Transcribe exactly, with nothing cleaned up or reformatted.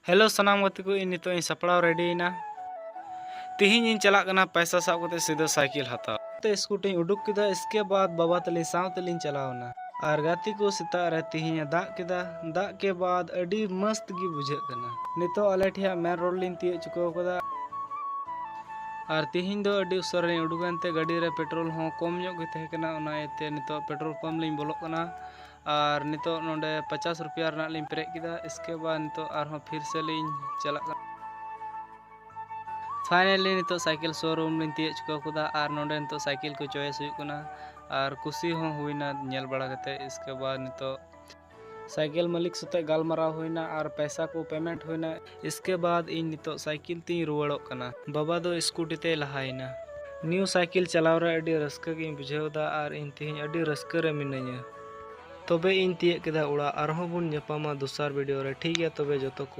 Hello ᱥᱟᱱᱟᱢ ᱜᱟᱛᱮ ᱠᱚ, ᱤᱧ ᱱᱤᱛᱚᱜ ᱤᱧ ᱥᱟᱯᱲᱟᱣ ᱨᱮᱰᱤᱭᱮᱱᱟ᱾ ᱛᱤᱦᱤᱧ ᱤᱧ ᱪᱟᱞᱟᱜ ᱠᱟᱱᱟ ᱯᱚᱭᱥᱟ ᱥᱟᱵ ᱠᱟᱛᱮ ᱥᱤᱫᱷᱟᱹ ᱥᱟᱭᱠᱮᱞ ᱦᱟᱛᱟᱣ᱾ ᱛᱮ ᱥᱠᱩᱴᱤᱧ ᱩᱰᱩᱠ ᱠᱮᱫᱟ, ᱤᱥᱠᱮ ᱵᱟᱫ ᱵᱟᱵᱟ ᱛᱟᱹᱞᱤᱧ ᱥᱟᱶ ᱛᱮᱞᱤᱧ ᱪᱟᱞᱟᱣᱱᱟ᱾ ᱟᱨ ᱜᱟᱛᱮ ᱠᱚ, ᱥᱮᱛᱟᱜ ᱨᱮ ᱛᱤᱦᱤᱧ ᱮ ᱫᱟᱜ ᱠᱮᱫᱟ᱾ ᱫᱟᱜ ᱠᱮ ᱵᱟᱫ ᱟᱹᱰᱤ ᱢᱚᱥᱛ ᱜᱮ ᱵᱩᱡᱷᱟᱹᱜ ᱠᱟᱱᱟ᱾ ᱱᱤᱛᱚᱜ ᱟᱞᱮ ᱴᱷᱮᱱ ᱢᱮᱱ ᱨᱳᱰ ᱞᱤᱧ ᱛᱤᱭᱳᱜ ᱪᱩᱠᱟᱹᱣ ᱠᱟᱫᱟ᱾ ᱟᱨ ᱛᱤᱦᱤᱧ ᱫᱚ ᱟᱹᱰᱤ ᱩᱥᱟᱹᱨᱟᱧ ᱩᱰᱩᱠ ᱮᱱᱛᱮ ᱜᱟᱹᱰᱤ ᱨᱮ ᱯᱮᱴᱨᱳᱞ ᱦᱚᱸ ᱠᱚᱢ ᱧᱚᱜ ᱜᱮ ᱛᱟᱦᱮᱸ ᱠᱟᱱᱟ, ᱚᱱᱟ ᱤᱭᱟᱹᱛᱮ ᱱᱤᱛᱚᱜ ᱯᱮᱴᱨᱳᱞ ᱯᱟᱢᱯ ᱞᱤᱧ ᱵᱚᱞᱚᱜ ᱠᱟᱱᱟ᱾ ᱟᱨ ᱱᱤᱛᱚᱜ ᱱᱚᱰᱮ ᱯᱚᱪᱟᱥ ᱨᱩᱯᱤᱭᱟ ᱨᱮᱱᱟᱜ ᱞᱤᱧ ᱯᱮᱨᱮᱡ ᱠᱮᱫᱟ᱾ ᱤᱥᱠᱮ ᱵᱟᱫ ᱱᱤᱛᱚᱜ ᱟᱨᱦᱚᱸ ᱯᱷᱤᱨ ᱥᱮ ᱞᱤᱧ ᱪᱟᱞᱟᱜ ᱠᱟᱱᱟ᱾ ᱯᱷᱟᱭᱱᱟᱞᱤ ᱱᱤᱛᱚᱜ ᱥᱟᱭᱠᱮᱞ ᱥᱳᱨᱩᱢ ᱞᱤᱧ ᱛᱤᱭᱳᱜ ᱪᱩᱠᱟᱹᱣ ᱠᱟᱫᱟ ᱟᱨ ᱱᱚᱰᱮ ᱱᱤᱛᱚᱜ ᱥᱟᱭᱠᱮᱞ ᱠᱚ ᱪᱚᱭᱮᱥ ᱦᱩᱭᱩᱜ ᱠᱟᱱᱟ᱾ ᱟᱨ ᱠᱩᱥᱤ ᱦᱚᱸ ᱦᱩᱭᱱᱟ ᱧᱮᱞ ᱵᱟᱲᱟ ᱠᱟᱛᱮ᱾ ᱤᱥᱠᱮ ᱵᱟᱫ ᱱᱤᱛᱚᱜ ᱥᱟᱭᱠᱮᱞ ᱢᱟᱹᱞᱤᱠ ᱥᱟᱛᱮᱜ ᱜᱟᱞᱢᱟᱨᱟᱣ ᱦᱩᱭᱱᱟ ᱟᱨ ᱯᱚᱭᱥᱟ ᱠᱚ ᱯᱮᱢᱮᱱᱴ ᱦᱩᱭᱱᱟ᱾ ᱤᱥᱠᱮ ᱵᱟᱫ ᱤᱧ ᱱᱤᱛᱚᱜ ᱥᱟᱭᱠᱮᱞ ᱛᱤᱧ ᱨᱩᱣᱟᱹᱲᱚᱜ ᱠᱟᱱᱟ᱾ ᱵᱟᱵᱟ ᱫᱚ ᱥᱠᱩᱴᱤ ᱛᱮᱭ ᱞᱟᱦᱟᱭᱮᱱᱟ᱾ ᱱᱤᱭᱩ ᱥᱟᱭᱠᱮᱞ ᱪᱟᱞᱟᱣ ᱨᱮ ᱟᱹᱰᱤ ᱨᱟᱹᱥᱠᱟᱹ ᱜᱤᱧ ᱵᱩᱡᱷᱟᱹᱣ ᱮᱫᱟ ᱟᱨ ᱤᱧ ᱛᱮᱦᱮᱧ ᱟᱹᱰᱤ ᱨᱟᱹᱥᱠᱟᱹ ᱨᱮ ᱢᱤᱱᱟᱹᱧᱟ᱾ ᱛᱚᱵᱮ ᱤᱧ ᱛᱤᱭᱟᱹᱜ ᱠᱮᱫᱟ ᱚᱲᱟᱜ᱾ ᱟᱨᱦᱚᱸ ᱵᱚᱱ ᱧᱟᱯᱟᱢᱟ ᱫᱚᱥᱟᱨ ᱵᱷᱤᱰᱤᱭᱳ ᱨᱮ᱾ ᱴᱷᱤᱠ ᱜᱮᱭᱟ, ᱛᱚᱵᱮ ᱡᱚᱛᱚ ᱠᱚ